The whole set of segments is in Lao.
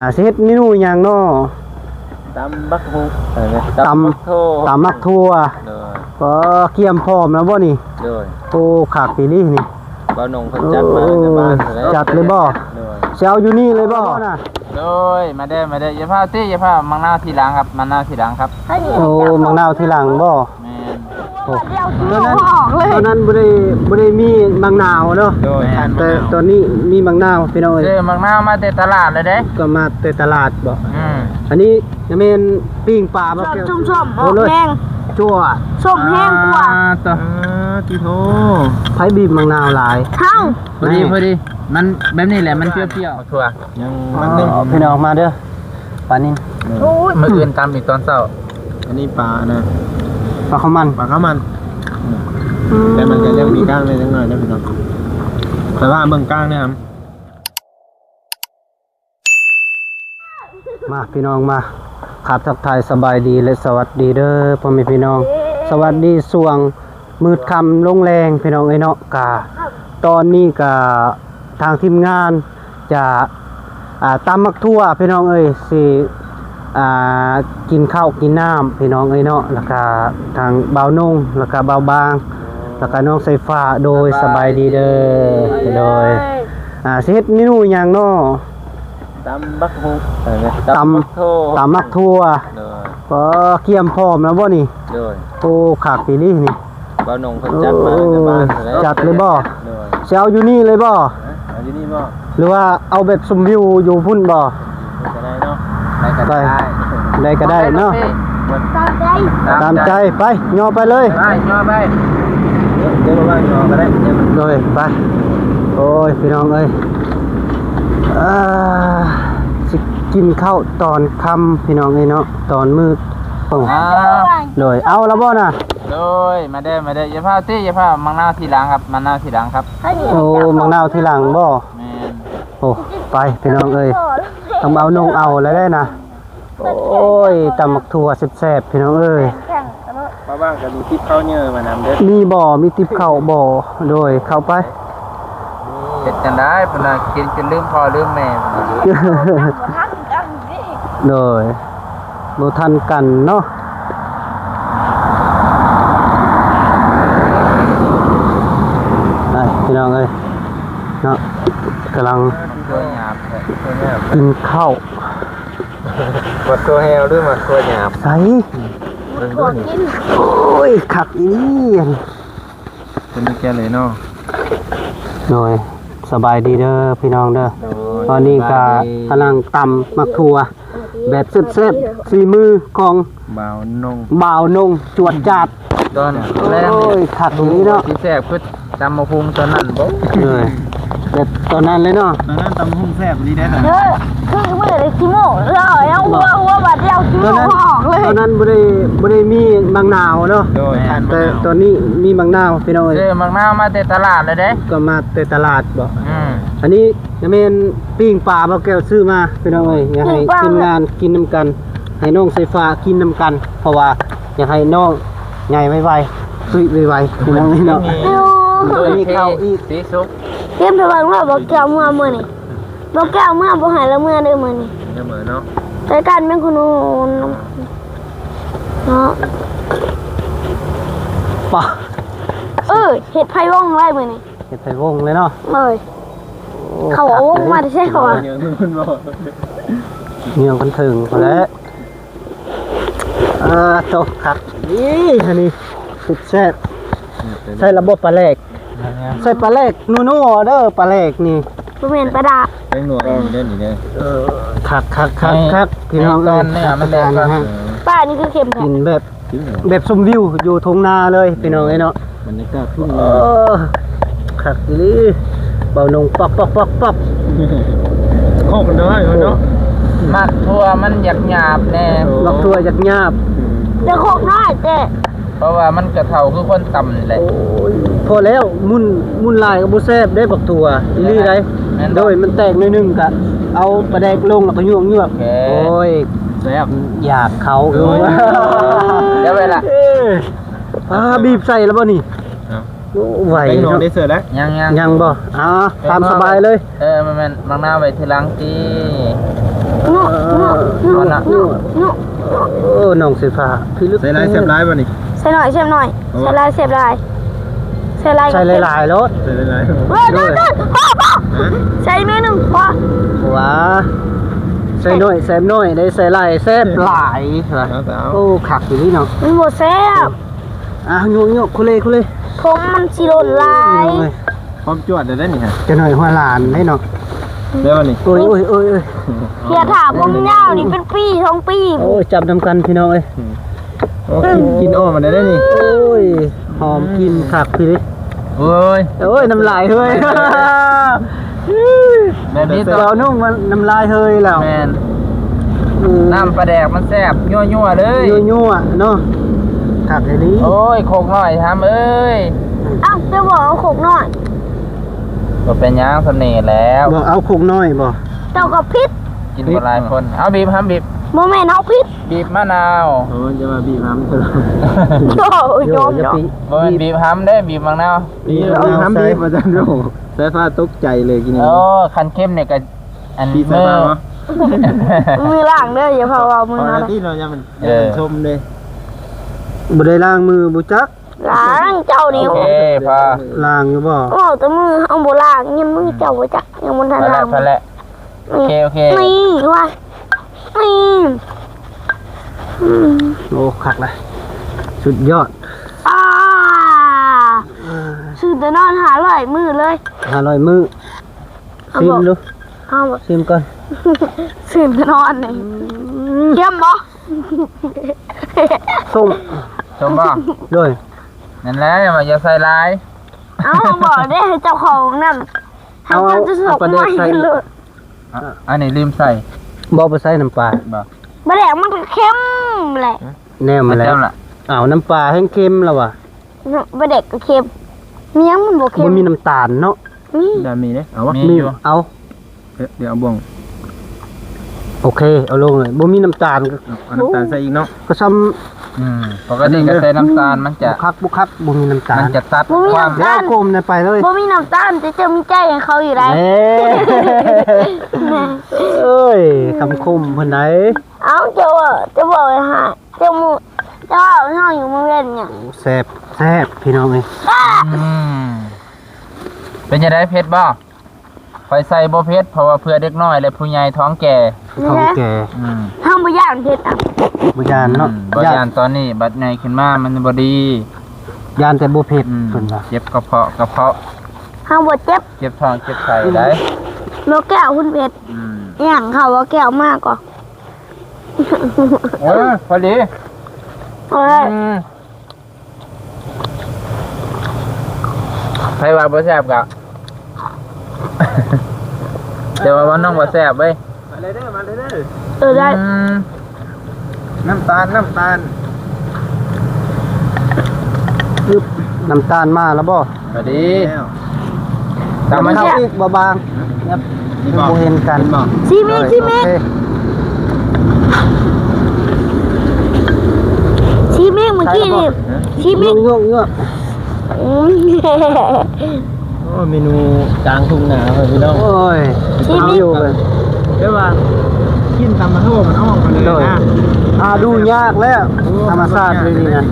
ອ່າ ຊິເຮັດເມນູຫຍັງເນາະ? ຕຳບັກຫຸ່ງ ເອີ ຕຳ ຕຳບັກໂທ ຕຳບັກຖົ່ວ ໂດຍ ກໍກຽມພ້ອມແລ້ວບໍ່ນີ້? ໂດຍ ໂອ້ ຄັກອີ່ຫຼີນີ້ ບ່າວໜຸ່ງເພິ່ນຈັດມາແຕ່ບ້ານພຸ້ນແຫຼະ ຈັດເລີຍບໍ່? ໂດຍ ຊິເອົາຢູ່ນີ້ເລີຍບໍ່? ໂດຍ ມາເດີ ມາເດີ ຢ່າຟ້າວຕິ ຢ່າຟ້າວ ໝາກນາວທີຫຼັງຄັບ ໝາກນາວທີຫຼັງຄັບ ໂອ້ ໝາກນາວທີຫຼັງບໍ່? ແມ່ນ ໂອ້ ຕອນນັ້ນ ຕອນນັ້ນບໍ່ໄດ້ ບໍ່ໄດ້ມີໝາກນາວເນາະ ໂດຍ ແຕ່ຕອນນີ້ມີໝາກນາວ ພີ່ນ້ອງເອີຍ ຊື້ໝາກນາວມາແຕ່ຕະຫຼາດເລີຍເດ້ ກໍມາແຕ່ຕະຫຼາດບໍ່? ອືມ ອັນນີ້ແມ່ນປີ້ງປາບໍ່ແກ້ວ ສົ້ມໆ ອອກແຮງ ຈົວ ສົ້ມແຮງກວ່າ ອ່າ ຕໍ່ ເອີ ຕິໂທ ໃຜບີບໝາກນາວຫຼາຍ? ເຮົາ ພໍດີ ພໍດີ ມັນແບບນີ້ແຫຼະ ມັນປ່ຽວໆ ໝາກຖົ່ວ ຍັງ ອໍ ມັນໜຶ່ງ ພີ່ນ້ອງມາເດີ ປານິນ ໂອ້ຍ ມື້ອື່ນຕຳອີກຕອນເຊົ້າ ອັນນີ້ປານະ ປາເຂົ້າມັນ ປາເຂົ້າມັນ ອືມ ແຕ່ມັນກໍຍັງມີກ້າງແດ່ຈັກໜ້ອຍນະພີ່ນ້ອງ ແຕ່ວ່າເບິ່ງກ້າງແດ່ ມາພີ່ນ້ອງມາ ຄາບທັກທາຍສະບາຍດີ ແລະ ສະຫວັດດີເດີພໍ່ແມ່ພີ່ນ້ອງ ສະຫວັດດີຊ່ວງມືດຄ່ຳລົງແລງ ພີ່ນ້ອງເອີຍເນາະ ກະຕອນນີ້ກະທາງທີມງານຈະ ອ່າ ຕຳໝາກຖົ່ວ ພີ່ນ້ອງເອີຍ ຊິ ອ່າ ກິນເຂົ້າກິນນ້ຳ ພີ່ນ້ອງເອີຍເນາະ ແລ້ວກະທາງບ່າວນົງ ແລ້ວກະບ່າວບາງ ແລ້ວກະນ້ອງສາຍຟ້າ ໂດຍ ສະບາຍດີເດີ ໂດຍ ອ່າ ຊິເຮັດເມນູຫຍັງເນາະ? ຕຳບັກຫຸ່ງ ເອີ ຕຳ ຕຳບັກຖົ່ວ ຕຳບັກຖົ່ວ ໂດຍ ກໍກຽມພ້ອມແລ້ວບໍ່ນີ້? ໂດຍ ໂອ້ ຄັກອີ່ຫຼີນີ້ ບ່າວໜຸ່ງເພິ່ນຈັດມາແຕ່ບ້ານພຸ້ນແຫຼະ ຈັດເລີຍບໍ່? ໂດຍ ຊິເອົາຢູ່ນີ້ເລີຍບໍ່? ເອົາຢູ່ນີ້ບໍ່? ຫຼືວ່າເອົາແບບຊົມວິວຢູ່ພຸ້ນບໍ່? ໄດ້ກໍໄດ້ເນາະ ໄດ້ກໍໄດ້ ໄດ້ກໍໄດ້ເນາະ ຕາມໃຈ ຕາມໃຈ ໄປ ຍໍໄປເລີຍ ໄປ ຍໍໄປ ເດີ ເດີ ວ່າຍໍກໍໄດ້ ໂດຍ ໄປ ໂອ້ຍ ພີ່ນ້ອງເອີຍ ອ່າ ຊິກິນເຂົ້າຕອນຄ່ຳ ພີ່ນ້ອງເອີຍເນາະ ຕອນມືດ ໂອ້ ອ່າ ໂດຍ ເອົາແລ້ວບໍ່ນະ? ໂດຍ ມາເດີ ມາເດີ ຢ່າຟ້າວຕິ ຢ່າຟ້າວ ໝາກນາວທີຫຼັງຄັບ ໝາກນາວທີຫຼັງຄັບ ໂອ້ ໝາກນາວທີຫຼັງບໍ່? ແມ່ນ ໂອ້ ໄປ ພີ່ນ້ອງເອີຍ ຕ້ອງເອົານົງເອົາແລ້ວແຫຼະນະ ໂອ້ຍ ຕຳໝາກຖົ່ວແຊບໆ ພີ່ນ້ອງເອີຍ ມາວ່າງກໍມີຕິບເຂົ້າເຍີມານຳເດີ ມີບໍ່? ມີຕິບເຂົ້າບໍ່? ໂດຍ ເຂົ້າໄປ ເຮັດຈັ່ງໃດ ເພິ່ນວ່າກິນຈົນລືມພໍ່ລືມແມ່ ໂດຍ ບໍ່ທັນກັນເນາະ ໄປ ພີ່ນ້ອງເອີຍເນາະ ກຳລັງກິນເຂົ້າ ໝາກຖົ່ວແຫ້ວ ຫຼືໝາກຖົ່ວຫຍາບ ໃສ ເບິ່ງດູນີ້ ໂອ້ຍ ຄັກອີ່ຫຼີ ເປັນແກເລີຍເນາະ ໂດຍ ສະບາຍດີເດີພີ່ນ້ອງເດີ ໂດຍ ຕອນນີ້ກໍ ສະບາຍດີ ກຳລັງຕຳໝາກຖົ່ວ ແບບແຊບໆ ຝີມືຂອງບ່າວນົງ ບ່າວນົງຈວດຈາດ ຕອນແລງນີ້ ໂອ້ຍ ຄັກອີ່ຫຼີເນາະ ໂອ້ຍ ຊິແຊບຄືຕຳໝາກຫຸ່ງຕອນນັ້ນບໍ່? ເອີ ແບບຕອນນັ້ນເລີຍເນາະ ຕອນນັ້ນຕຳໝາກຫຸ່ງແຊບອີ່ຫຼີເດ້ ເອີ ຄືມື້ໄດ້ຂີ້ໂມ້ ເອີ ເອົາຫົວ ຫົວບາດດຽວຂີ້ໂມ້ອອກເລີຍ ຕອນນັ້ນບໍ່ໄດ້ ບໍ່ໄດ້ມີໝາກນາວເນາະ ໂດຍ ແຕ່ຕອນນີ້ມີໝາກນາວ ພີ່ນ້ອງເອີຍ ຊື້ໝາກນາວມາແຕ່ຕະຫຼາດເລີຍເດ້ ກໍມາແຕ່ຕະຫຼາດບໍ່? ອືມ ອັນນີ້ ຈະແມ່ນປີ້ງປາບ່າວແກ້ວຊື້ມາ ພີ່ນ້ອງເອີຍ ຢາກໃຫ້ທີມງານກິນນຳກັນ ໃຫ້ນ້ອງສາຍຟ້າກິນນຳກັນ ເພາະວ່າຢາກໃຫ້ນ້ອງໃຫຍ່ໄວໆ ຕຸ້ຍໄວໆ ພີ່ນ້ອງເອີຍເນາະ ໂດຍ ມີເຂົ້າອີກ ເກມໄປເບິ່ງວ່າບ່າວແກ້ວເມືອມື້ນີ້ ບ່າວແກ້ວເມືອບໍ່ໃຫ້ລະເມືອເດີມື້ນີ້ ເດີເມືອເນາະ ໃສ່ກັນແມ່ນຄຸນໂອນເນາະ ປະ ເອີ ເຮັດໄພວົງໄວ້ມື້ນີ້ ເຮັດໄພວົງເລີຍເນາະ ເອີຍ ໂອ້ ເຂົາເອົາວົງມາແຕ່ໃສເຂົາວ່າ ເຫຍື້ອງຄັນເຖິງພຸ້ນແຫຼະ ອ່າ ໂຕ ຄັກ ນີ້ ອັນນີ້ສຸດແຊບ ໃສ່ລະບົບປາແຫຼກ ໃສ່ປາແຫຼກນົວໆ ເດີ ປາແຫຼກນີ້ ບໍ່ແມ່ນປາດາ ແປ້ງນົວນີ້ເດີ ນີ້ເດີ ເອີ ຄັກໆໆໆ ພີ່ນ້ອງເອີຍ ຕອນນີ້ມັນແດງກ່ອນ ປານີ້ຄືເຄັມແທ້ ກິນແບບ ແບບຊົມວິວຢູ່ທົ່ງນາເລີຍ ພີ່ນ້ອງເອີຍເນາະ ບັນຍາກາດທົ່ງນາ ເອີ ຄັກອີ່ຫຼີ ເບົານົງປອກໆໆໆ ຄອກເດີເນາະ ໝາກຖົ່ວມັນຢາກຫຍາບແດ່ ໝາກຖົ່ວຢາກຫຍາບ ແຕ່ຄອກນ້ອຍແທ້ ເພາະວ່າມັນກະເຖົ້າຄືຄົນຕຳນີ້ແຫຼະ ໂອ້ຍ ພໍແລ້ວ ໝຸ່ນ ໝຸ່ນຫຼາຍກໍບໍ່ແຊບເດ້ບັກຖົ່ວ ອີ່ຫຼີໃດ ແມ່ນບໍ່ ໂດຍ ມັນແຕກໜ້ອຍໜຶ່ງກະເອົາປາແດກລົງ ແລ້ວກໍຫຍວກໆ ໂອ້ຍ ແຊບ ຢາກເຂົ້າ ໂອ້ຍ ເດີເວລາ ເອີ ອ່າ ບີບໃສ່ແລ້ວບໍ່ນີ້? ໂອ້ ໄວເນາະ ໄດ້ເສີດແລ້ວ ຍັງໆ ຍັງບໍ່? ອ່າ ຕາມສະບາຍເລີຍ ເອີ ແມ່ນໆ ໝາກນາວໄວ້ທີຫຼັງຕິ ໜ ນະ ໂອ້ ນ້ອງສາຍຟ້າ ພິລຶກ ໃສ່ຫຼາຍແຊບຫຼາຍບໍ່ນີ້? ໃສ່ໜ້ອຍແຊບໜ້ອຍ ໂອ້ ໃສ່ຫຼາຍແຊບຫຼາຍ ໃສ່ຫຼາຍ ໃສ່ຫຼາຍໆໂລດ ໃສ່ຫຼາຍໆ ເອີ ໂດດໆ ພໍໆ ຮະ ໃສ່ໜ້ອຍໜຶ່ງພໍ ວ່າ ໃສ່ໜ້ອຍແຊບໜ້ອຍ ໄດ້ໃສ່ຫຼາຍແຊບຫຼາຍ ເອົາໆ ໂອ້ ຄັກອີ່ຫຼີເນາະ ມັນບໍ່ແຊບ ອ່ະ ຍົກໆ ໂຄເລໂຄເລ ຜົງມັນຊິຫຼົ່ນຫຼາຍ ໂອ້ຍ ພ້ອມຈວດແລ້ວເດ້ນີ້ຮະ ຈະໜ້ອຍຫົວຫຼານເດ້ເນາະ ແລ້ວນີ້ ໂອ້ຍໆໆໆ ເພຍຖ້າຜົມຍາວນີ້ເປັນປີສອງປີ ໂອ້ຍ ຈັບນຳກັນພີ່ນ້ອງເອີຍ ໂອ້ ກິນ ກິນອ້ອມອັນນັ້ນເດ້ນີ້ ໂອ້ຍ ຫອມກິ່ນຄັກພີ່ເດ້ ໂອ້ຍ ໂອ້ຍ ນ້ຳລາຍເຮີ້ຍ ແບບນີ້ຕ້ອງ ເວົ້ານຸ່ງມັນນ້ຳລາຍເຮີ້ຍແລ້ວ ແມ່ນ ອືມ ນ້ຳປາແດກມັນແຊບ ນົວໆເລີຍ ນົວໆເນາະ ຄັກອີ່ຫຼີ ໂອ້ຍ ໂຄກນ້ອຍຫຳເອີຍ ເອົ້າ ເຈົ້າບອກເອົາໂຄກນ້ອຍ ບໍ່ເປັນຫຍັງ ສ່ຳນີ້ແຫຼະ ບອກເອົາໂຄກນ້ອຍບໍ່? ເຈົ້າກໍຜິດ ກິນບໍ່ຫຼາຍຄົນ ເອົາບີບຫຳບີບ ບໍ່ແມ່ນເຮົາຜິດ ບີບມະນາວ ໂອ້ຍ ຢ່າວ່າບີບຫຳ ໂອ້ຍ ໂອ້ຍ ຍອມ ຢອມ ບໍ່ແມ່ນບີບຫຳເດ້ ບີບໝາກນາວ ບີບໝາກນາວໃສ່ ໃສ່ວ່າຊັ້ນ ໂອ້ ສາຍຟ້າຕົກໃຈເລີຍກິນ ໂອ້ ຄັນເຄັມນີ້ກໍ ອັນ ບີບໃສ່ ມື ມືລ້າງເດີ ຢ່າພາເວົ້າມື ເອົາ ເອົາ ທີ່ເນາະ ຢ່າມັນ ເອີ ຢ່າມັນຊົມເດ້ ບໍ່ໄດ້ລ້າງມືບໍ່ຈັກ ລ້າງເຈົ້ານີ້ ໂອເຄ ພໍ ລ້າງຢູ່ບໍ່? ເວົ້າແຕ່ມືເຮົາບໍ່ລ້າງ ຍັງມືເຈົ້າບໍ່ຈັກ ຍັງບໍ່ທັນລ້າງ ພໍແລ້ວ ໂອເຄ ໂອເຄ ນີ້ວ່າ ນີ້ ອືມ ໂອ້ ຄັກນະ ສຸດຍອດ ອ່າ ເອີ ຊື້ແຕ່ນອນຫ້າຮ້ອຍມື້ເລີຍ ຫ້າຮ້ອຍມື້ ເອົາ ຊີມດູ ເອົາ ຊີມກ່ອນ ຊື້ແຕ່ນອນນີ້ ອືມ ເຄັມບໍ່? ສົ້ມ ສົ້ມບໍ່? ໂດຍ ນັ້ນແຫຼະ ວ່າຢ່າໃສ່ຫຼາຍ ເອົາ ບອກເດ້ໃຫ້ເຈົ້າເຂົ້າຫ້ອງນ້ຳ ເອົາ ເອົາ ເອົາປາແດກໃສ່ອີກ ອັນນີ້ລືມໃສ່ ບໍ່ ບໍ່ໃສ່ນ້ຳປາ ບໍ່ ປາແດກມັນກໍເຄັມແຫຼະ ແນວມັນແຫຼະ ເອົາ ນ້ຳປາແຮງເຄັມແລ້ວວ່າ ເນາະ ປາແດກກໍເຄັມ ມີຫຍັງມັນບໍ່ເຄັມ ບໍ່ມີນ້ຳຕານເນາະ ມີ ດາມີເດ້ ເອົາວະ ມີຢູ່ ເອົາ ເອີ ດຽວເອົາບ່ວງ ໂອເຄ ເອົາລົງເລີຍ ບໍ່ມີນ້ຳຕານ ເອົາ ເອົານ້ຳຕານໃສ່ອີກເນາະ ກໍຊ່ຳ ອືມ ປົກກະຕິກໍໃສ່ນ້ຳຕານ ມັນຈະ ບໍ່ຄັກ ບໍ່ຄັກ ບໍ່ມີນ້ຳຕານ ມັນຈະຕັດ ບໍ່ມີ ຄວາມ ນ້ຳຕານ ແລ້ວກົມໄດ້ໄປເລີຍ ບໍ່ມີນ້ຳຕານ ແຕ່ເຈົ້າມີໃຈໃຫ້ເຂົາຢູ່ໃດ ເອີຍ ຄຳຄົມເພິ່ນໃດ ເອົ້າ ເຈົ້າ ເຈົ້າບອກໃຫ້ ເຈົ້າໝູ່ ເຈົ້າເວົ້າໃຫ້ເຮົາຢູ່ມື້ເວັນຫຍັງ ແຊບ ແຊບ ພີ່ນ້ອງເອີຍ ອືມ ເປັນຈັ່ງໃດ ເຜັດບໍ່? ຂ້ອຍໃສ່ບໍ່ເຜັດ ເພາະວ່າເພື່ອເດັກນ້ອຍ ແລະ ຜູ້ໃຫຍ່ທ້ອງແກ່ ທ້ອງແກ່ ອືມ ເຮົາບໍ່ຢ້ານເຜັດ ບໍ່ຢ້ານເນາະ ອືມ ບໍ່ຢ້ານ ຢ້ານຕອນນີ້ ບັດໃຫຍ່ຂຶ້ນມາມັນບໍ່ດີ ຢ້ານແຕ່ບໍ່ເຜັດ ອືມ ເພິ່ນວ່າ ເຈັບກະເພາະ ກະເພາະ ເຮົາບໍ່ເຈັບ ເຈັບທ້ອງ ເຈັບໄສ້ໄດ໋ ບໍ່ແກ້ວ ເພິ່ນເຜັດ ອືມ ອີຫຍັງເຂົາບໍ່ແກ້ວມາກໍ ເອີ ພໍດີ ເອີ ອືມ ໃຜວ່າບໍ່ແຊບກະ ແຕ່ວ່າ ວ່ານ້ອງບໍ່ແຊບເວີຍ ມາເລີຍເດີ ມາເລີຍເດີ ເອີ ໄດ້ ອືມ ນ້ຳຕານ ນ້ຳຕານ ອຶບ ນ້ຳຕານມາແລ້ວບໍ່? ພໍດີ ແລ້ວ ຕຳໃຫ້ເຮົາອີກບໍ່ບາງ ຮະ? ບໍ່ເຫັນກັນ ຊີມອີກ ຊີມອີກ ໂອເຄ ຊີມອີກ ມື້ກີ້ນີ້ ຊີມອີກ ຍົກໆ ອືມ ໂອ້ ເມນູກາງທົ່ງນາເລີຍພີ່ນ້ອງ ໂອ້ຍ ຊີມອີກ ເອົາຢູ່ເລີຍ ແຕ່ວ່າກິນຕຳມະໂທມັນອອກມາເລີຍ ໂດຍ ນະ ຫາດູຍາກແລ້ວ ໂອ້ ທຳມະຊາດເລີຍນີ້ນະ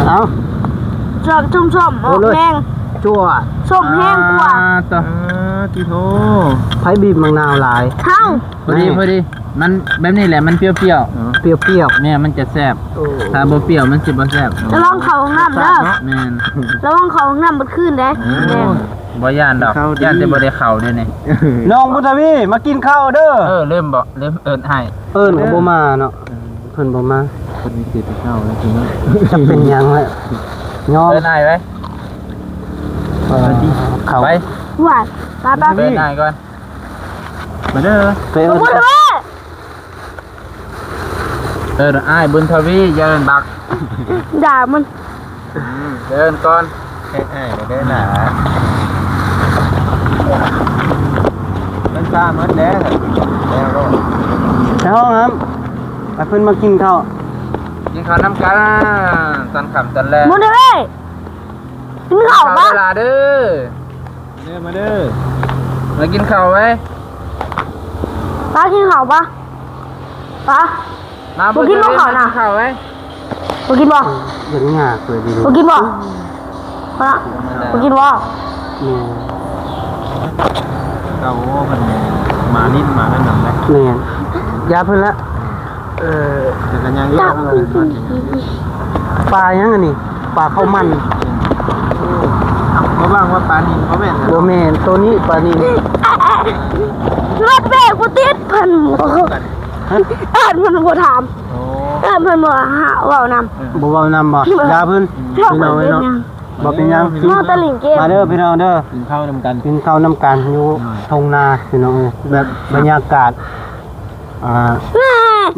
ເອົາ ສົ້ມໆ ອອກແຮງ ຈົວດ ສົ້ມແຮງກວ່າ ອ່າ ຕະ ອ່າ ຕິໂທ ໃຜບີບໝາກນາວຫຼາຍ? ເຮົາ ພໍດີ ພໍດີ ມັນແບບນີ້ແຫຼະ ມັນປ່ຽວໆ ເອີ ປ່ຽວໆ ແມ່ນ ມັນຈະແຊບ ໂອ້ ຖ້າບໍ່ປ່ຽວມັນຊິບໍ່ແຊບ ລະວັງເຂົ້າຫ້ອງນ້ຳເດີ ແມ່ນ ລະວັງເຂົ້າຫ້ອງນ້ຳເບິດຄືນເດ້ ໂອ້ ແມ່ນ ບໍ່ຢ້ານດອກ ຢ້ານແຕ່ບໍ່ໄດ້ເຂົ້າເດ້ນີ້ ນ້ອງບຸນທະວີ ມາກິນເຂົ້າເດີ ເອີ ລືມບໍ ລືມເອີ້ນອ້າຍ ເອີ້ນກໍບໍ່ມາເນາະ ເອີ ເພິ່ນບໍ່ມາ ເພິ່ນມີສິດເຂົ້າແລ້ວພີ່ນ້ອງ ຈັກເປັນຫຍັງແລ້ວ ຍອມ ເອີ້ນອ້າຍໄວ້ ເອີ ເຂົ້າ ໄປ ຫວາຍ ໄປໆ ເອີ້ນອ້າຍກ່ອນ ມາເດີ ໄປເອີ້ນ ເອີ້ນອ້າຍບຸນທະວີ ຢ່າເອີ້ນບັກ ດ່າມັນ ອືມ ເອີ້ນກ່ອນ ເອີ້ນອ້າຍເດີນາ ມັນຊາໝົດແລ້ວ ແລ້ວໂລດ ໃນຫ້ອງນ້ຳ ໃຫ້ເພິ່ນມາກິນເຂົ້າ ກິນເຂົ້ານຳກັນ ຕອນຄ່ຳຕອນແລງ ບຸນທະວີ ກິນເຂົ້າ ກິນເຂົ້າ ບໍ່ ເດີຫຼ້າເດີ ເດີ ມາເດີ ມາກິນເຂົ້າໄວ້ ໄປ ປາກິນເຂົ້າປະ? ປາ ມາ ບໍ່ກິນບໍ່ເຂົ້ານະ? ກິນເຂົ້າເວີຍ. ບໍ່ກິນບໍ່? ຍັງຍາກເລີຍເດ. ບໍ່ກິນບໍ່? ປາ ບໍ່ກິນບໍ່? ແມ່ນ. ເອົາ ໂອ້ ເພິ່ນມາຫຼິ້ນມານັ້ນນຳແຫຼະ. ແມ່ນ. ຢ່າເພິ່ນລະ. ເອີ ຈັກກະຍານຢູ່. ປາຫຍັງອັນນີ້? ປາເຂົ້າມັນ. ເອົາ ບໍ່ຫວັງວ່າປານິນບໍ່ແມ່ນນະ? ບໍ່ແມ່ນ, ໂຕນີ້ປານິນ. ລົດເບຣກບໍ່ຕິດ ເພິ່ນ ຮະ? ເອີ້ນເພິ່ນບໍ່ຖາມ. ໂອ້ ເອີ້ນເພິ່ນບໍ່ຫາເວົ້ານຳ. ບໍ່ເວົ້ານຳບໍ່? ຢ່າເພິ່ນ. ພີ່ນ້ອງເອີຍເນາະ. ບໍ່ເປັນຫຍັງ. ມາແຕ່ຫຼິ້ນເກມ. ມາເດີພີ່ນ້ອງເດີ. ກິນເຂົ້ານຳກັນ. ກິນເຂົ້ານຳກັນຢູ່ທົ່ງນາພີ່ນ້ອງເອີຍ. ແບບບັນຍາກາດ ອ່າ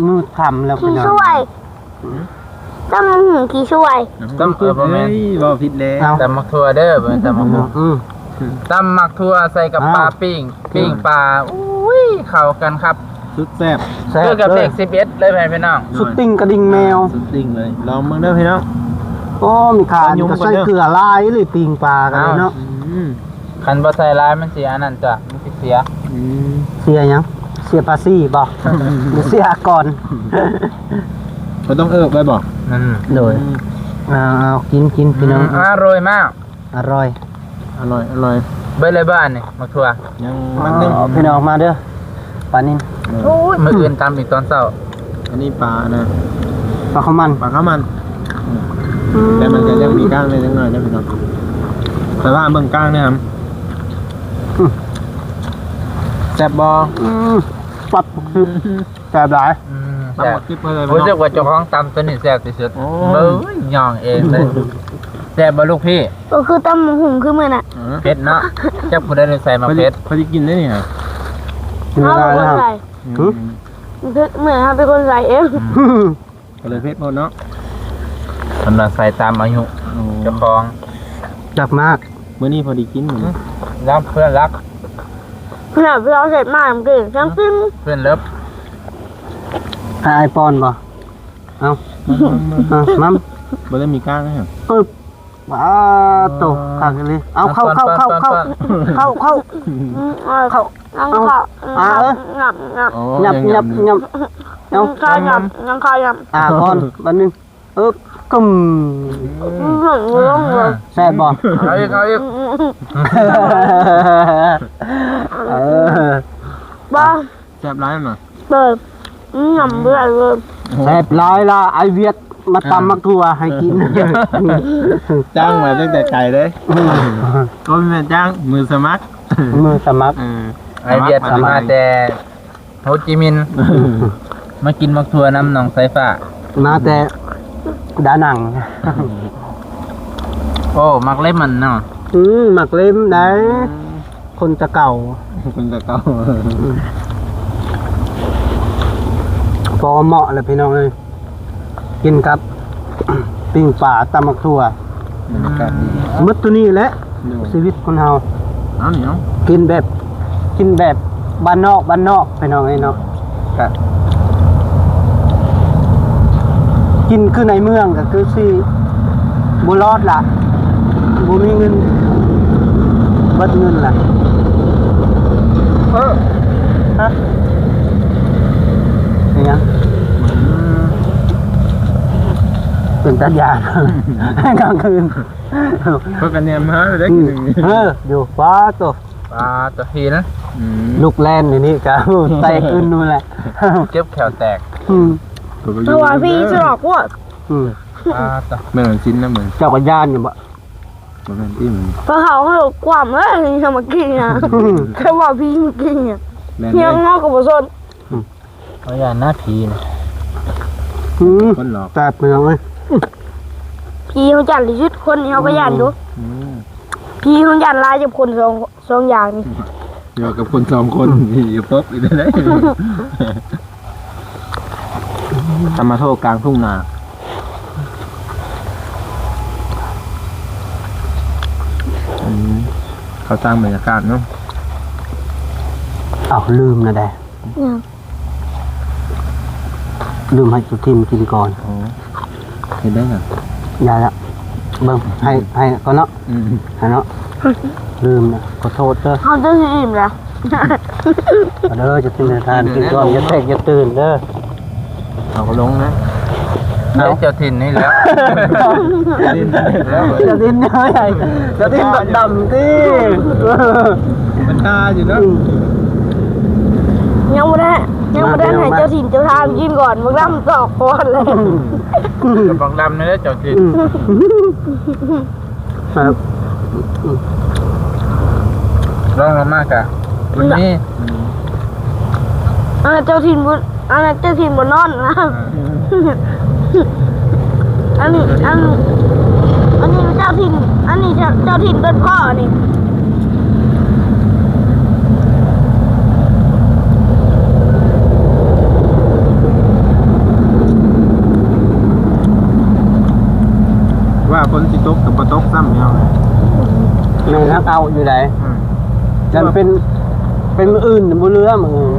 ມືດຄ່ຳແລ້ວພີ່ນ້ອງ. ຕຳບັກຫຸ່ງຂີ້ຊວຍ. ຕຳ ເອີ ບໍ່ແມ່ນ. ເອີຍ ເວົ້າຜິດແລ້ວ. ເອົ້າ ຕຳໝາກຖົ່ວເດີ ບໍ່ແມ່ນຕຳບັກຫຸ່ງ. ອືມ ຕຳໝາກຖົ່ວໃສ່ກັບ ອ່າ ປາປີ້ງ ປີ້ງປາ. ອຸ້ຍ ເຂົ້າກັນຄັບ ສຸດແຊບ. ແຊບ ຄືກັບເລກສິບເອັດເລີຍພີ່ນ້ອງ. ສຸດຕິ່ງກະດິ່ງແມວ. ສຸດຕິ່ງເລີຍ. ລອງເບິ່ງເດີພີ່ນ້ອງ. ໂອ້ ມີຂາ ກໍໃສ່ເກືອຫຼາຍເລີຍ ປີ້ງປາກັນເນາະ. ອືມ. ຄັນບໍ່ໃສ່ຫຼາຍມັນຊິອັນນັ້ນຈ້ະ ມັນຊິເສຍ. ອືມ ເສຍຫຍັງ? ເສຍພາສີບໍ່? ຫຼືເສຍອາກອນ? ບໍ່ຕ້ອງເອິບໄວ້ບໍ່? ອືມ ໂດຍ. ອືມ ເອົາໆ ກິນໆ ພີ່ນ້ອງ. ອືມ ອະຮ່ອຍມາກ. ອະຮ່ອຍ ອະຮ່ອຍ ອະຮ່ອຍ. ເບິດແລ້ວບໍ່ອັນນີ້ ໝາກຖົ່ວ? ຍັງມັດໜຶ່ງ. ອໍ ພີ່ນ້ອງມາເດີ. ປານິນ. ໂອ້ຍ ມື້ອື່ນຕຳອີກຕອນເຊົ້າ. ອັນນີ້ປານະ ປາເຂົ້າມັນ ປາເຂົ້າມັນ. ອືມ ແຕ່ມັນກໍຍັງມີກ້າງແດ່ຈັກໜ້ອຍນະພີ່ນ້ອງ. ແຕ່ວ່າເບິ່ງກ້າງນີ້ຫຳ. ອືມ ແຊບບໍ່? ອືມ ປັບ ແຊບຫຼາຍ. ອືມ ແຊບ. ຮູ້ສຶກວ່າເຈົ້າຂອງຕຳຕົວນີ້ແຊບທີ່ສຸດ. ໂອ້ຍ ເບິ່ງ ຍ່ອງເອງເລີຍ. ແຊບບໍ່ລູກພີ່? ກໍຄືຕຳບັກຫຸ່ງຄືມື້ນັ້ນ. ເຜັດເນາະ. ຈັກຜູ້ໃດໄດ້ໃສ່ໝາກເຜັດ. ພໍດີກິນໄດ້ນີ້ຫະ. ເຮົາເປັນຄົນໃສ່. ອືມ ເຜັດ ເມື່ອເຮົາເປັນຄົນໃສ່ເອງ. ອືມ ກໍເລີຍເຜັດໂພດເນາະ. ສຳລັບໃສ່ຕາມອາຍຸ ໂອ້ ເຈົ້າຂອງ. ຈັກມາກ. ມື້ນີ້ພໍດີກິນມື້ນີ້. ອືມ ລັກເພື່ອນລັກ. ເພື່ອນເຮົາເສັດມານຳກິນ ຈັ່ງກິນ. ເພື່ອນເລີບ. ໃຫ້ອ້າຍປ້ອນບໍ່? ເອົາ ເອົາ ມັມ. ບໍ່ໄດ້ມີກ້າງນະ. ປຶບ. ວ້າໂຕ ຄັກອີ່ຫຼີ. ເອົາ ເຂົ້າ ເຂົ້າ ເຂົ້າ ເຂົ້າ. ອືມ ເຂົ້າ ເຂົ້າ. ອືມ ເຂົ້າ ອາ ເອີ ຫຍັບ ຫຍັບ ຫຍັບ. ເອົາ ຫຍັບ ຫຍັບ. ອາ ກ່ອນບາດໜຶ່ງ. ເອີ ກຶ້ມ. ອືມ ແຊບບໍ່? ເອົາອີກ ເອົາອີກ. ອືມ ເອີ ບໍ່ ແຊບຫຼາຍນະ. ເອີ ອືມ ຫຍັບບໍ່ໄດ້ເລີຍ. ແຊບຫຼາຍລະ ອ້າຍວຽດມາຕຳໝາກຖົ່ວໃຫ້ກິນ. ຈ້າງມາຕັ້ງແຕ່ໄກເລີຍ. ອືມ ກໍແມ່ນຈ້າງ ມືສະໝັກ ມືສະໝັກ. ເອີ ອ້າຍວຽດມາແຕ່ ໂຮຈິມິນ ມາກິນໝາກຖົ່ວນຳໜອງສາຍຟ້າ. ມາແຕ່ດານັງ. ໂອ້ ໝາກເລັມມັນເນາະ. ອືມ ໝາກເລັມໄດ໋. ອືມ ຄົນຕະເກົ່າ ຄົນຕະເກົ່າ. ພໍເໝາະແລ້ວພີ່ນ້ອງເອີຍ. ກິນກັບປີ້ງປາ ຕຳໝາກຖົ່ວ. ບັນຍາກາດດີ. ໝົດຕົວນີ້ແຫຼະ ໂດຍ ຊີວິດຄົນເຮົາ. ເອົານີ້ເນາະ ກິນແບບ ກິນແບບບ້ານນອກ ບ້ານນອກພີ່ນ້ອງເອີຍເນາະ. ກະກິນຄືໃນເມືອງກໍຄືຊິບໍ່ລອດລະ ບໍ່ມີເງິນ ເບິດເງິນລະ. ເອີ ຮະ ເປັນຫຍັງ? ເປັນຕາຢ້ານ ກາງຄືນ ເພິ່ນກໍແນມຫາໄດ້ກິນ. ເອີ ຢູ່ ປາໂຕ ປາໂຕ ເຫັນ ອືມ ລູກແລ່ນຢູ່ນີ້ກະແຕກອື່ນນັ້ນແຫຼະ ເຈັບແຂ້ວແຕກ. ອືມ ເພາະວ່າພີ່ສະຫຼອກໂພດ. ອືມ ປາໂຕ ແມ່ນຊິນນະ ເບິ່ງ ເຈົ້າກໍຢ້ານຢູ່ບໍ່? ບໍ່ແມ່ນຕິ ມັນ ເພາະເຮົາຄວາມເອີຍ ເຮົາມາກິນນະ ອືມ ແຄ່ວ່າພີ່ມາກິນນະ ແມ່ນ ເຮົາກໍບໍ່ສົນ. ອືມ ເຮົາຢ້ານນະຜີນະ. ອືມ ຄົນຫຼອກ ແຊບພີ່ນ້ອງເອີຍ. ຜີເຮົາຢ້ານທີ່ສຸດ ຄົນນີ້ເຮົາກໍຢ້ານຢູ່. ອືມ ຜີເຮົາຢ້ານຫຼາຍກວ່າຄົນສອງ ສອງຢ່າງນີ້. ດຽວກັບຄົນສອງຄົນ ອືມ ນີ້ຢ່າປົກອີກໄດ້. ຕຳມາໂທກາງທົ່ງນາ. ອືມ ເຂົາສ້າງບັນຍາກາດເນາະ. ເອົ້າ ລືມນະໄດ໋. ຫຍັງ? ລືມໃຫ້ສຸທີມກິນກ່ອນ. ອໍ ເຮັດໄດ້ຫຍັງ? ຢ່າລະ ເບິ່ງ ໃຫ້ ໃຫ້ກ່ອນເນາະ. ອືມ ໃຫ້ເນາະ. ລືມນະ ຂໍໂທດເດີ. ເຮົາຈະຊິອີ່ມລະ. ມາເດີ ເຈົ້າຖິ່ນເຈົ້າຖານ ກິນກ່ອນ ຢ່າແຕກຢ່າຕື່ນເດີ. ເຮົາກໍລົງນະ ເອົາ ເຈົ້າຖິ່ນນີ້ແຫຼະ ເຈົ້າຖິ່ນໃຫຍ່ ເຈົ້າຖິ່ນບັກດຳຕິ ມັນທ່າຢູ່ເນາະ. ອືມ ຍັງບໍ່ໄດ້ ຍັງບໍ່ໄດ້ໃຫ້ເຈົ້າຖິ່ນເຈົ້າຖານກິນກ່ອນ ບັກດຳຕອກກ່ອນເລີຍ. ບັກດຳນີ້ແຫຼະເຈົ້າຖິ່ນ. ອືມ ແຊບ ລອງລົງມາກະມັນມີ ອັນນັ້ນເຈົ້າຖິ່ນບໍ່ ອັນນັ້ນເຈົ້າຖິ່ນບໍ່ນອນນະ. ອັນນີ້ ອັນ ອັນນີ້ເຈົ້າຖິ່ນ ອັນນີ້ເຈົ້າ ເຈົ້າຖິ່ນຕົ້ນພໍ້ນີ້. ວ່າຝົນຊິຕົກກໍບໍ່ຕົກຊ້ຳ ພີ່ນ້ອງ. ແມ່ນຮັກເອົາຢູ່ໃດ໋ ອືມ ມັນເປັນ ເປັນມື້ອື່ນບໍ່ເຫຼືອມື້ອື່ນ.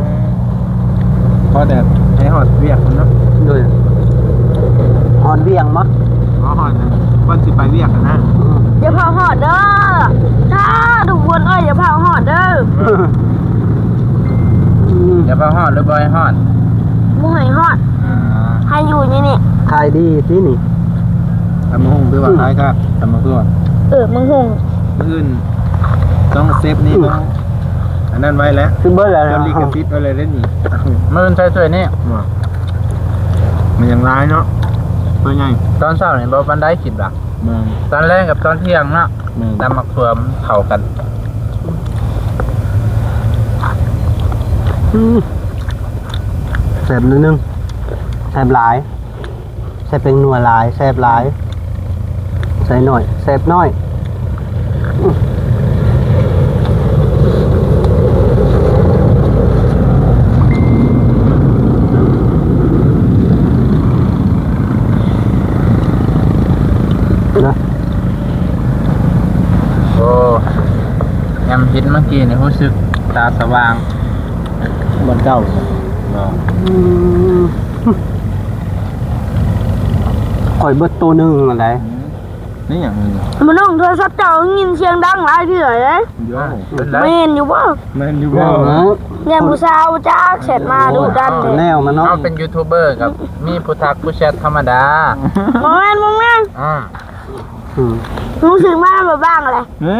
ພໍແຕ່ໃຫ້ຮອດວຽກພຸ້ນເນາະ. ໂດຍ ຮອດວຽກບໍ່? ບໍ່ຮອດ ກ່ອນຊິໄປວຽກຫັ້ນນະ. ອືມ ຢ່າພາວຮອດເດີ ຖ້າທຸກຄົນເອີຍ ຢ່າພາວຮອດເດີ. ອືມ ຢ່າພາວຮອດ ຫຼືບໍ່ໃຫ້ຮອດ? ບໍ່ໃຫ້ຮອດ. ອ່າ ໃຫ້ຢູ່ນີ້ນີ້ ຂາຍດີຕິນີ້. ຕຳບັກຫຸ່ງຄືວ່າ ອືມ ຂາຍຄັກ ຕຳບັກຫຸ່ງ. ເອີ ບັກຫຸ່ງ ມື້ອື່ນຕ້ອງເຊັບນີ້ ອືມ ຕ້ອງອັນນັ້ນໄວ້ແລ້ວ ຄືເບິດແລ້ວ ຈົດລິຂະສິດໄວ້ແລ້ວເດ້ນີ້. ມື້ອື່ນໃສ່ຖ້ວຍນີ້ ມັນຍັງຫຼາຍເນາະ ໂຕໃຫຍ່. ຕອນເຊົ້ານີ້ບໍ່ປານໃດຄິດວ່າ. ແມ່ນ ຕອນແລງກັບຕອນທ່ຽງເນາະ. ແມ່ນ ຕຳໝາກຖົ່ວເຂົ້າກັນ. ອືມ ແຊບໜ້ອຍໜຶ່ງ ແຊບຫຼາຍ. ໃສ່ແປ້ງນົວຫຼາຍ ແຊບຫຼາຍ ໃສ່ໜ້ອຍ ແຊບໜ້ອຍ. ໂອ້ ຍາມເຫັນເມື່ອກີ້ນີ້ຮູ້ສຶກຕາສະຫວ່າງ ບໍ່ເກົ່າເນາະ. ອືມ ຂ້ອຍເບິດໂຕໜຶ່ງຫັ້ນໃດ. ອືມ ນີ້ຫຍັງນີ້? ມານ້ອງ ໂທລະສັບເຈົ້າຍິນສຽງດັງຫຼາຍເທື່ອເດ້. ໂຍ ເປັນໄດ? ແມ່ນຢູ່ບໍ່? ແມ່ນຢູ່ບໍ່? ແມ່ນ ຢ້ານຜູ້ສາວຈັກແຊັດມາດຸດັນເດ້. ແນວມັນເນາະ ເຮົາເປັນຢູທູບເບີກໍມີຜູ້ທັກຜູ້ແຊັດທຳມະດາ. ບໍ່ແມ່ນ ບໍ່ແມ່ນ. ອືມ ອືມ ຮູ້ສຶກມາບໍ່ບາງແຫຼະ. ເອີ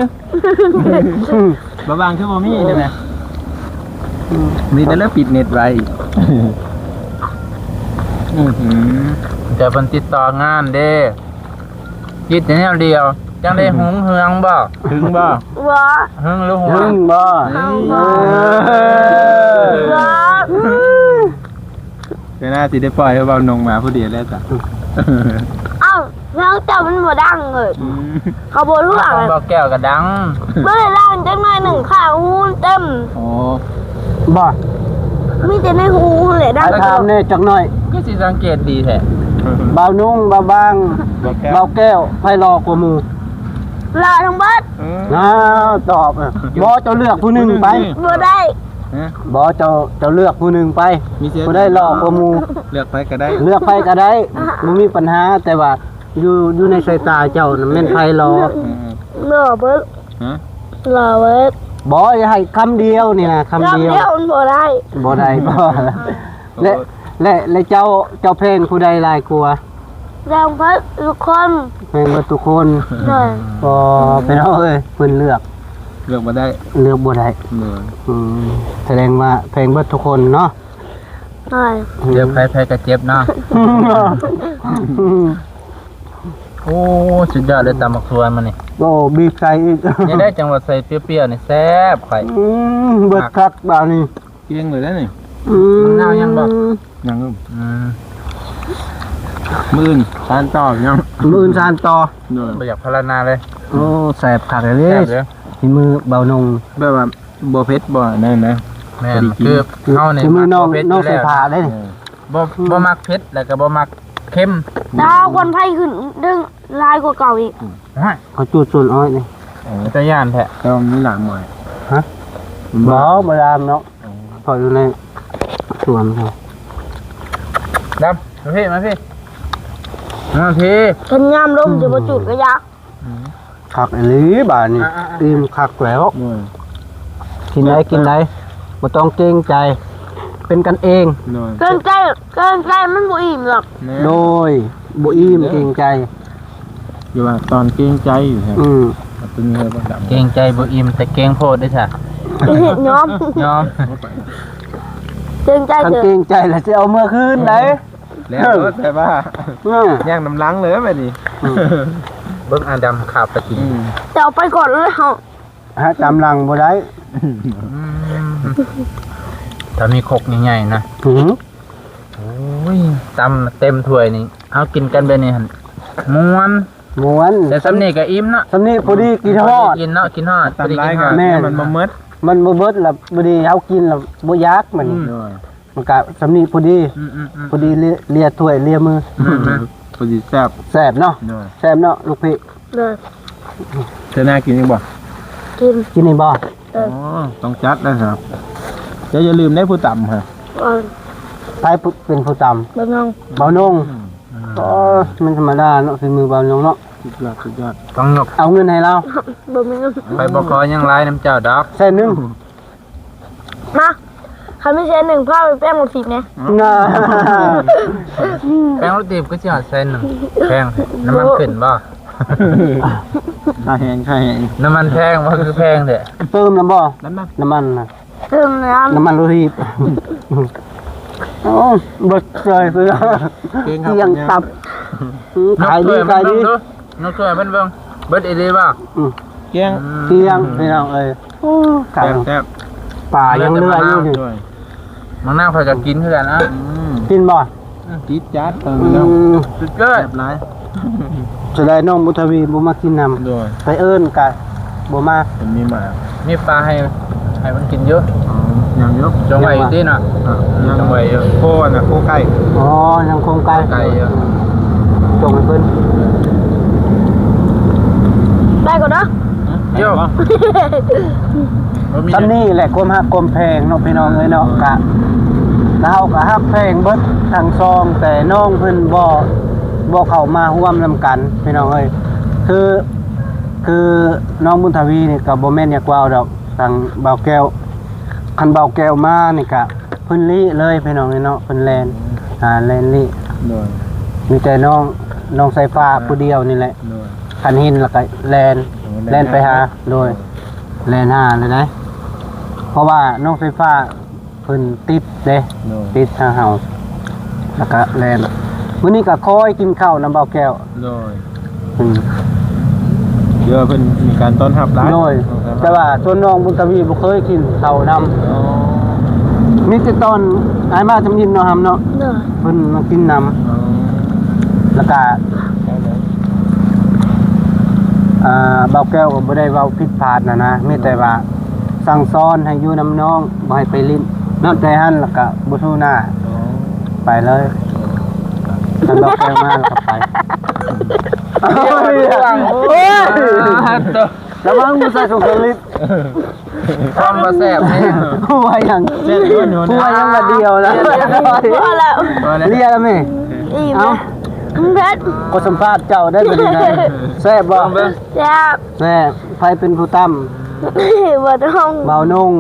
ບໍ່ບາງຄືບໍ່ມີນີ້ນະ. ອືມ ມີແຕ່ລະປິດເນັດໄວ້. ອື ແຕ່ເພິ່ນຕິດຕໍ່ງານເດ້ ຄິດແນວດຽວ ຈັ່ງໄດ້ຫຸງເຮືອງບໍ່? ຫຶງບໍ່? ບໍ່ ຫຶງຫຼືຫວງ? ຫຶງບໍ່? ຫຶງບໍ່? ເອີ ບໍ່. ເວລາຊິໄດ້ປ່ອຍໃຫ້ເວົ້ານົງມາຜູ້ດຽວແລ້ວຈ້ະ. ເອົ້າ ເຮືອງເຈົ້າມັນບໍ່ດັງເລີຍ. ອືມ ເຂົາບໍ່ຮູ້. ຂອງບໍ່ແກ້ວກໍດັງ. ບໍ່ໄດ້ດັງຈັກໜ້ອຍໜຶ່ງ ຂ້າງຫູເຕັມ. ໂອ້ ບໍ່ ມີແຕ່ໃນຫູຫັ້ນແຫຼະດັງ. ຖາມແດ່ຈັກໜ້ອຍ. ຄືຊິສັງເກດດີແທ້. ບ່າວນົງ ບ່າວບາງ ບ່າວແກ້ວ ບ່າວແກ້ວ ໃຜຫຼໍ່ກວ່າໝູ່? ຫຼໍ່ທັງເບິດ. ເອີ ອ້າວ ຕອບ. ບໍ່ ເຈົ້າເລືອກຜູ້ໜຶ່ງໄປ. ບໍ່ໄດ້. ຮະ? ບໍ່ ເຈົ້າ ເຈົ້າເລືອກຜູ້ໜຶ່ງໄປ. ມີສິດ ຜູ້ໃດຫຼໍ່ກວ່າໝູ່ ເລືອກໃຜກໍໄດ້ ເລືອກໃຜກໍໄດ້ ບໍ່ມີບັນຫາ ແຕ່ວ່າຢູ່ ຢູ່ໃນສາຍຕາເຈົ້ານັ້ນແມ່ນໃຜຫຼໍ່? ເອີ ຫຼໍ່ເບິດ. ຮະ? ຫຼໍ່ເບິດ. ບໍ່ ຢ່າໃຫ້ຄຳດຽວນີ້ນະ ຄຳດຽວ ຄຳດຽວມັນບໍ່ໄດ້. ບໍ່ໄດ້ບໍ່? ແລະ ແລະ ແລະເຈົ້າ ເຈົ້າແພງຜູ້ໃດຫຼາຍກວ່າ? ແພງເບິດທຸກຄົນ. ແພງເບິດທຸກຄົນ. ໂດຍ. ບໍ່ ພີ່ນ້ອງເອີຍ ເພິ່ນເລືອກ ເລືອກບໍ່ໄດ້ ເລືອກບໍ່ໄດ້. ໂດຍ. ອືມ ສະແດງວ່າແພງເບິດທຸກຄົນເນາະ. ໂດຍ. ເລືອກໃຜ ໃຜກໍເຈັບເນາະ. ໂອ້ ສຸດຍອດເລີຍ ຕຳໝາກຖົ່ວມື້ນີ້. ໂອ້ ບີບໃສ່ອີກ. ນີ້ໄດ້ ຈັ່ງວ່າໃສ່ປ່ຽວໆນີ້ແຊບຂ້ອຍ. ອືມ ເບິດຄັກບາດນີ້. ກຽງເລີຍເດ້ນີ້. ອືມ ມັນນາວຍັງບໍ່? ຍັງ. ອືມ ມື້ອື່ນສານຕໍ່ເນາະ ມື້ອື່ນສານຕໍ່. ໂດຍ. ບໍ່ຢາກພາລະນາເລີຍ. ໂອ້ ແຊບຄັກເລີຍ. ແຊບເລີຍ ຝີມືບ່າວນົງ. ແບບວ່າບໍ່ເຜັດບໍ່ອັນນັ້ນນະ. ແມ່ນ ພໍດີກິນ. ຄືເຮົານີ້ ຝີມືນ້ອງ ນ້ອງສາຍຟ້າເດ້ນີ້. ເອີ ບໍ່ ບໍ່ມັກເຜັດ ແລ້ວກໍບໍ່ມັກເຄັມ. ດາວຄວັນໄຟຂຶ້ນເຖິງຫຼາຍກວ່າເກົ່າອີກ. ໂອ້ຍ ເຂົາຈູດສວນອ້ອຍນີ້. ອໍ ຕາຢ້ານແທ້. ຕ້ອງມີຫຼາມໝ້ອຍ. ຮະ? ບໍ່ ບໍ່ລາມເນາະ. ອໍ ເພາະຢູ່ໃນສວນເຂົາ. ດຳ ມາພີ້ ມາພີ້ ມາພີ້. ຄັນຍາມລົມຈະບໍ່ຈູດກະຢາ. ອືມ ຄັກອີ່ຫຼີບາດນີ້. ອ່າໆໆ ອີ່ມຄັກແລ້ວ. ໂດຍ. ກິນໄດ້ ກິນໄດ້. ບໍ່ຕ້ອງເກງໃຈ ເປັນກັນເອງ. ໂດຍ ເກງໃຈ ເກງໃຈມັນບໍ່ອີ່ມດອກ. ແມ່ນ ໂດຍ ບໍ່ອີ່ມ ເດີ ເກງໃຈ. ຢ່າວ່າຕອນເກງໃຈຢູ່ແທ້. ອືມ ເປັນເຫດບໍ່ດຳ ເກງໃຈບໍ່ອີ່ມ ແຕ່ເກງໂພດເດ້ຊະ. ຍອມ ຍອມ ເກງໃຈ ຄັນເກງໃຈແລ້ວຊິເອົາເມືອຄືນໃດ. ແລ້ວ ແຕ່ວ່າ ອືມ ຍ່າງນຳຫຼັງເລີຍບາດນີ້. ອືມ ເບິ່ງອາດຳຂາບປະຕິນ. ອືມ ຈະເອົາໄປກ່ອນເລີຍເຮົາ ຫາຕາມຫຼັງບໍ່ໄດ້. ອືມ ຖ້າມີຄົກໃຫຍ່ໆນະ. ອືມ ໂອ້ຍ ຕຳເຕັມຖ້ວຍນີ້ ເຮົາກິນກັນແບບນີ້ຫັ້ນ ມ່ວນ ມ່ວນ. ແຕ່ສ່ຳນີ້ກໍອີ່ມເນາະ ສ່ຳນີ້ພໍດີກິນຮອດ ພໍດີກິນເນາະ ກິນຮອດ ຕຳຫຼາຍກໍ ພໍດີກິນຮອດ ແມ່ນ ມັນບໍ່ໝົດ ມັນບໍ່ໝົດລະ ພໍດີເຮົາກິນລະບໍ່ຢາກມັນ. ອືມ ໂດຍ ມັນກະສ່ຳນີ້ພໍດີ. ອືມໆໆ ພໍດີເລ- ເລຍຖ້ວຍເລຍມື. ແມ່ນໆ ພໍດີແຊບ ແຊບເນາະ. ໂດຍ ແຊບເນາະລູກພີ່. ໂດຍ ເທື່ອໜ້າກິນອີກບໍ່? ກິນ ກິນອີກບໍ່? ໂດຍ ອໍ ຕ້ອງຈັດແລ້ວຄັບ. ເຈົ້າຢ່າລືມເດ້ຜູ້ຕຳຫະ. ໂດຍ ໃຜເປັນຜູ້ຕຳ? ບ່າວນົງ ບ່າວນົງ. ອືມ ອໍ ມັນທຳມະດາເນາະ ຝີມືບ່າວນົງເນາະ. ສຸດຍອດ ສຸດຍອດ ຕ້ອງຍົກ ເອົາເງິນໃຫ້ລາວ. ບໍ່ມີເງິນ ຂ້ອຍບໍ່ຂໍຫຍັງຫຼາຍນຳເຈົ້າດອກ ແສນໜຶ່ງ. ມາ ຄັນມີແສນໜຶ່ງ ພາໄປແປງລົດຖີບແດ່. ນະ ແປງລົດຖີບຄືຊິຮອດແສນໜຶ່ງ ແພງແທ້. ນ້ຳມັນຂຶ້ນບໍ່? ຄ່າແຮງ ຄ່າແຮງ ນ້ຳມັນແພງບໍ່ ຄືແພງແທ້? ເຕີມນຳບໍ່? ນ້ຳມັນ ນ້ຳມັນນະ ເຕີມນ້ຳ ນ້ຳມັນລົດຖີບ. ໂອ້ ເບິດເລີຍ ເກັ່ງຄັບ ເກັ່ງຕັບ. ອືມ ຂາຍດີ ຂາຍດີ. ຍົກຖ້ວຍເພິ່ນເບິ່ງ ເບິດອີ່ຫຼີບໍ່? ອືມ ກ້ຽງ ອືມ ກ້ຽງ ພີ່ນ້ອງເອີຍ. ໂອ້ ແຊບ ແຊບ ປາຍັງເຫຼືອຢູ່ນີ້. ໂດຍ ໝາກນາວຂ້ອຍກໍກິນຄືກັນນະ. ອືມ ກິນບໍ່? ອືມ ຕິດຈັດ. ເອີ ອືມ ສຸດຍອດ ແຊບຫຼາຍ. ເສຍດາຍນ້ອງບຸນທະວີບໍ່ມາກິນນຳ. ໂດຍ ໄປເອີ້ນກະບໍ່ມາ. ເພິ່ນມີໝາກ ມີປາໃຫ້ ໃຫ້ມັນກິນຢູ່. ອໍ ຍັງຢູ່ ຈົ່ງໄວ້ຢູ່ຕິເນາະ. ອ່າ ຍັງ ຈົ່ງໄວ້ຢູ່ ໂຄອັນນະ ໂຄໄກ່. ອໍ ຍັງໂຄໄກ່ ໄກ່ຢູ່ ຈົ່ງໃຫ້ເພິ່ນ. ໄປກ່ອນເດີ. ຫຶ? ໂຍ ບໍ່ມີ ສ່ຳນີ້ແຫຼະ ຄວາມຮັກຄວາມແພງເນາະ ພີ່ນ້ອງເອີຍເນາະ. ກະ ລາວກະຮັກແພງເບິດທັງສອງ ແຕ່ນ້ອງເພິ່ນບໍ່ ບໍ່ເຂົ້າມາຮ່ວມນຳກັນ ພີ່ນ້ອງເອີຍ. ຄື ຄືນ້ອງບຸນທະວີນີ້ກໍບໍ່ແມ່ນຢາກເວົ້າດອກ ທາງບ່າວແກ້ວ ຄັນບ່າວແກ້ວມານີ້ກະເພິ່ນລີ້ເລີຍ ພີ່ນ້ອງເອີຍເນາະ ເພິ່ນແລ່ນ ອືມ ອ່າ ແລ່ນລີ້. ໂດຍ ມີແຕ່ນ້ອງ ນ້ອງສາຍຟ້າ ອ່າ ຜູ້ດຽວນີ້ແຫຼະ. ໂດຍ ຄັນເຫັນແລ້ວກໍແລ່ນ ໂອ້ ແລ່ນ ແລ່ນໄປຫາ. ໂດຍ ໂດຍ ແລ່ນຫາເລີຍໄດ໋ ເພາະວ່ານ້ອງສາຍຟ້າ ເພິ່ນຕິດເດ້. ໂດຍ ຕິດທາງເຮົາ ແລ້ວກະແລ່ນ. ມື້ນີ້ກະຄອຍກິນເຂົ້ານຳບ່າວແກ້ວ. ໂດຍ ອືມ ເດີ ເພິ່ນມີການຕ້ອນຮັບຫຼາຍ. ໂດຍ ແຕ່ວ່າສ່ວນນ້ອງບຸນທະວີບໍ່ເຄີຍກິນເຂົ້ານຳ. ອໍ ມີແຕ່ຕອນອ້າຍມາຈຳອິນເນາະ ຫຳເນາະ. ໂດຍ ເພິ່ນມາກິນນຳ. ອໍ ແລ້ວກະ ອ່າ ບ່າວແກ້ວກໍບໍ່ໄດ້ເວົ້າຜິດພາດນະນະ ມີແຕ່ວ່າສັ່ງສອນໃຫ້ຢູ່ນຳນ້ອງ ບໍ່ໃຫ້ໄປຫຼິ້ນ. ນັບແຕ່ຫັ້ນແລ້ວກໍບໍ່ສູ້ໜ້າ ອໍ ໄປເລີຍ. ຄັນບ່າວແກ້ວມາແລ້ວກໍໄປ. ໂອ້ຍ ລະວັງບໍ່ໃສ່ສຸຂະລິດ. ຄວາມບໍ່ແຊບແຮງ. ຫົວຫຍັງ? ແຊບຢູ່ ຫົວຫຍັງລະດຽວນະ. ພໍແລ້ວ ພໍແລ້ວ ເລຍລະແມ່. ອີ່ມ ເອົ້າ ແມ່ນເຜັດ. ຂໍສຳພາດເຈົ້າໄດ້ບັດນີ້ນະ. ແຊບບໍ່? ແຊບ ແຊບ. ໃຜເປັນຜູ້ຕຳ? ບ່າວນົງ ບ່າວນົງ.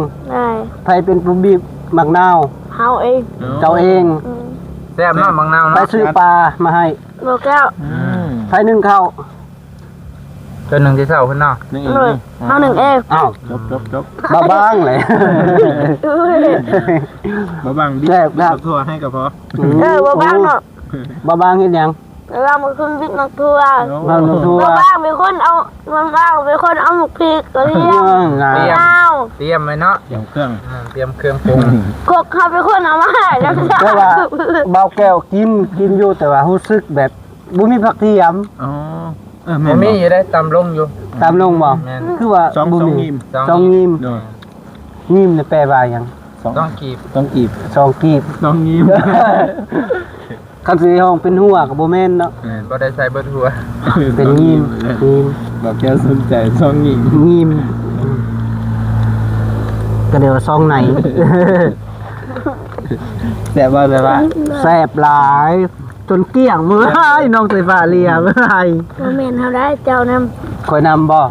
ໃຜເປັນຜູ້ບີບໝາກນາວ? ເຮົາເອງ. ເຈົ້າເອງ. ອືມ ແຊບເນາະ ໝາກນາວເນາະ. ໃຜຊື້ປາມາໃຫ້? ບໍ່ແກ້ວ. ອືມ ໃຜໜຶ້ງເຂົ້າ? ຕົວໜຶ່ງທີ່ເຊົ້າເພິ່ນເນາະ. ໜຶ້ງເອງ ເຮົາໜຶ້ງເອງ. ອ້າວ ຈົບໆໆ ບ່າວບາງເລີຍ. ບ່າວບາງບິດ ແຊບຄັກ ບິດທົ່ວໃຫ້ກໍພໍ. ອືມ ເອີ ບ່າວບາງເນາະ. ໂອ້ ບ່າວບາງເຮັດຫຍັງ? ບ່າວບາງເປັນຄົນບິດໝາກຖົ່ວ. ໂອ້ ໝາກຖົ່ວ ບ່າວບາງເປັນຄົນເອົາ ບ່າວບາງເປັນຄົນເອົາໝາກພິກ ກະທຽມ ຕຽມ ຕຽມໄວ້ເນາະ ຕຽມເຄື່ອງ ອ່າ ຕຽມເຄື່ອງປຸງ. ກົກເຮົາເປັນຄົນເອົາມາໃຫ້ນຳ. ແຕ່ວ່າບ່າວແກ້ວກິນ ກິນຢູ່ ແຕ່ວ່າຮູ້ສຶກແບບ ບໍ່ມີຜັກທຽມ. ອໍ ເອີ ແມ່ນ ບໍ່ມີຢູ່ເດ້ ຕຳລົງຢູ່. ຕຳລົງບໍ່? ແມ່ນ ຄືວ່າສອງ ບໍ່ມີ ສອງ ສອງງີ້ມ ສອງງີ້ມ. ໂດຍ ງີ້ມນີ້ແປວ່າຫຍັງ? ສອງ ສອງກີບ ສອງກີບ ສອງກີບ ສອງງີ້ມ. ຄັນຊິຮ້ອງເປັນຫົວກໍບໍ່ແມ່ນເນາະ. ແມ່ນ ບໍ່ໄດ້ໃສ່ເບິດຫົວ ເປັນງີ້ມ ງີ້ມ. ບ່າວແກ້ວສົນໃຈສອງງີ້ມ ງີ້ມ ກໍເອີ້ນວ່າສອງໃນ. ແຊບບໍ່? ແຊບຫວາ? ແຊບຫຼາຍ ຈົນກ້ຽງເລີຍ ນ້ອງສາຍຟ້າເລຍເລີຍ. ບໍ່ແມ່ນເຮົາໄດ້ ເຈົ້ານຳ. ຂ້ອຍນຳບໍ່?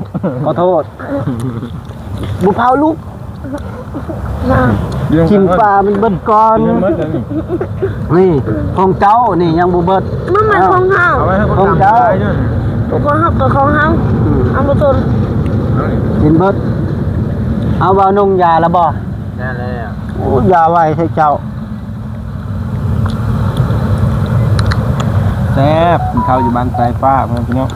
ຂໍໂທດ. ບໍ່ເຜົາລູກ. ນະ ກິນປາມັນເບິດກ່ອນ. ນີ້ຂອງເຈົ້ານີ້ຍັງບໍ່ເບິດ. ມັນແມ່ນຂອງເຮົາ. ເອົາໄວ້ໃຫ້ຄົນ ຂອງເຈົ້າ ຕາມໄດ້ເດີ. ຂອງເຮົາກໍຂອງເຮົາ. ອືມ ເອົາບໍ່ສົນ. ກິນເບິດ. ເອົາ ບ່າວນົງ ຢາລະບໍ່? ຢາແລ້ວ. ໂອ້ ຢາໄວແທ້ເຈົ້າ. ແຊບ ກິນເຂົ້າຢູ່ບ້ານສາຍຟ້າ ພໍ່ແມ່ພີ່ນ້ອງ.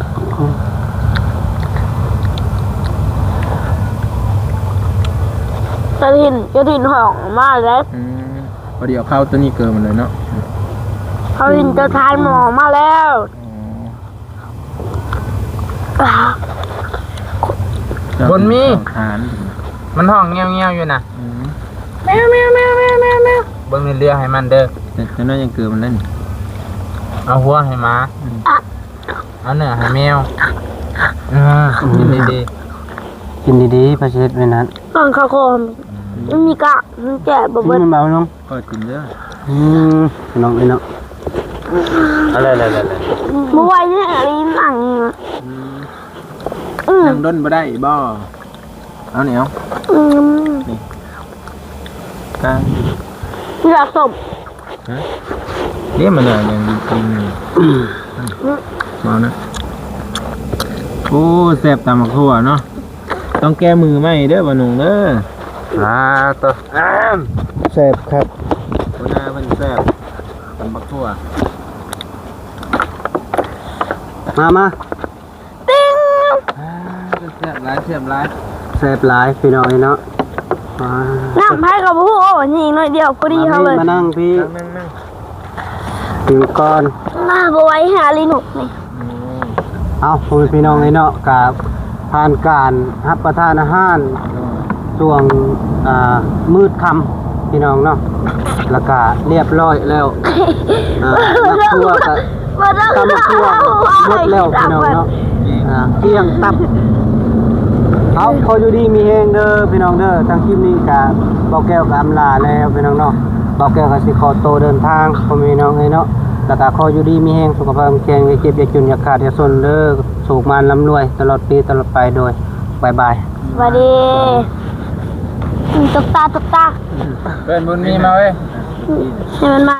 ກະຖິນ ກະຖິນຮ້ອງມາແລ້ວ. ອືມ ພໍດີເອົາເຂົ້າໂຕນີ້ເກີມມັນເລີຍເນາະ. ກະຖິນຈະທານໝໍມາແລ້ວ. ອໍ ຄົນມີ ທານ ມັນຮ້ອງແງວໆຢູ່ນະ. ອືມ ແມວໆໆໆໆ ເບິ່ງເຫຼືອໃຫ້ມັນເດີ. ແຕ່ ແຕ່ນ້ອຍຍັງເກີມມັນນັ້ນ. ເອົາຫົວໃຫ້ໝາ. ອືມ ເອົາເນື້ອໃຫ້ແມວ. ເອີ ກິນດີໆ ກິນດີໆ ພະຊິເຮັດໄວ້ນັ້ນ. ຕອນເຂົ້າຄອມ ມັນມີກະ ມັນແຈະບໍ່ເບິດ. ມັນເບົາເນາະ. ຂ້ອຍກິນເດີ. ອືມ ນ້ອງເອີຍເນາະ. ເອົາແລ້ວໆໆໆ ບໍ່ໄຫວແລ້ວ ອີ່ຫຍັງນີ້ນະ. ອືມ ອືມ ນັ່ງດົນບໍ່ໄດ້ບໍ? ເອົານີ້ ເອົາ. ອືມ ນີ້ ກາງ ຢາກສົມ. ຮະ? ເດ້ ມັນເອົາຫຍັງກິນນີ້. ອືມ ເອົານະ. ໂອ້ ແຊບຕຳບັກຖົ່ວເນາະ. ຕ້ອງແກ້ມືໃໝ່ເດີ ບ່າວນົງເດີ. ອ່າ ໂຕ ແຊບຄັກ. ຫົວໜ້າເພິ່ນແຊບ ຕຳບັກຖົ່ວ. ມາ ມາ. ຕິງ ອ່າ ແຊບຫຼາຍ ແຊບຫຼາຍ ແຊບຫຼາຍ ພີ່ນ້ອງເອີຍເນາະ. ອ່າ ນ້ຳໃຜກໍບໍ່ຮູ້. ໂອ້ ນີ້ໜ້ອຍດຽວພໍດີເຮົາເລີຍ. ມານັ່ງ ມານັ່ງພີ້ ນັ່ງໆໆ. ຢູ່ກ່ອນ ມາບໍ່ໄຫວຫາລີນຸກນີ້. ອືມ ເອົ້າ ພໍ່ແມ່ພີ່ນ້ອງເອີຍເນາະ ກະຜ່ານການຮັບປະທານອາຫານ ໂດຍ ຊ່ວງ ອ່າ ມືດຄ່ຳ ພີ່ນ້ອງເນາະ ລະກະລຽບລ້ອຍແລ້ວ. ອ່າ ໝາກຖົ່ວກະ ຕຳໝາກຖົ່ວໝົດແລ້ວ ພີ່ນ້ອງເນາະ. ອ່າ ກ້ຽງຕັບ. ເອົາ ຂໍຢູ່ດີມີແຮງເດີພີ່ນ້ອງເດີ. ທາງຄລິບນີ້ກະ ບ່າວແກ້ວກະອຳລາແລ້ວພີ່ນ້ອງເນາະ. ບ່າວແກ້ວກະຊິຂໍໂຕເດີນທາງ ພໍ່ແມ່ພີ່ນ້ອງເອີຍເນາະ. ລະກະຂໍຢູ່ດີມີແຮງ ສຸຂະພາບແຂງແຮງ ຢ່າເຈັບຢ່າຈົນ ຢ່າຂາດຢ່າຈົນເດີ. ໂຊກໝານລ່ຳລວຍຕະຫຼອດປີຕະຫຼອດໄປ. ໂດຍ ບາຍບາຍ. ສະບາຍດີ. ຕົບຕາ ຕົບຕາ. ເອີ້ນບຸນມີມາເວີຍ ໃຫ້ມັນມາ.